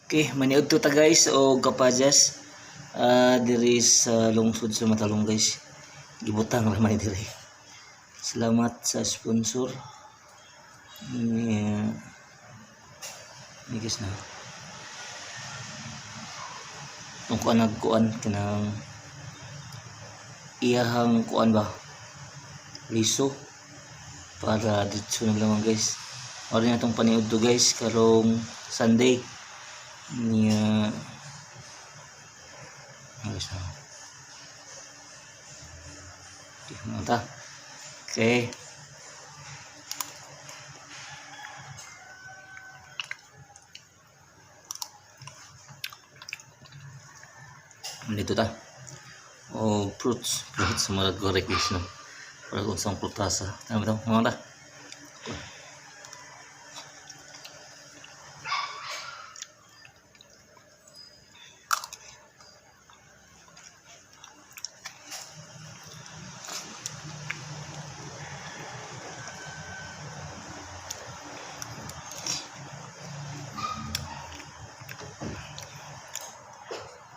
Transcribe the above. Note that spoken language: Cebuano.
Okay, maniudto ta, guys, o kapajas diri sa lungsod sa Matalong, guys. Gibutang ra man diri. Salamat sa sponsor. Ni, guys, na. Itong kuan, nagkuan kanang iyahang kuan ba? Liso para dito na lang, guys. Ora na itong paniudto, guys, karong Sunday niya. Ano, guys, ah. Okay, mga ta. Okay. Dito ta. O fruits, fruits murag correct, guys, no. Murag unsang prutasa. Tama ba to? Mga ta.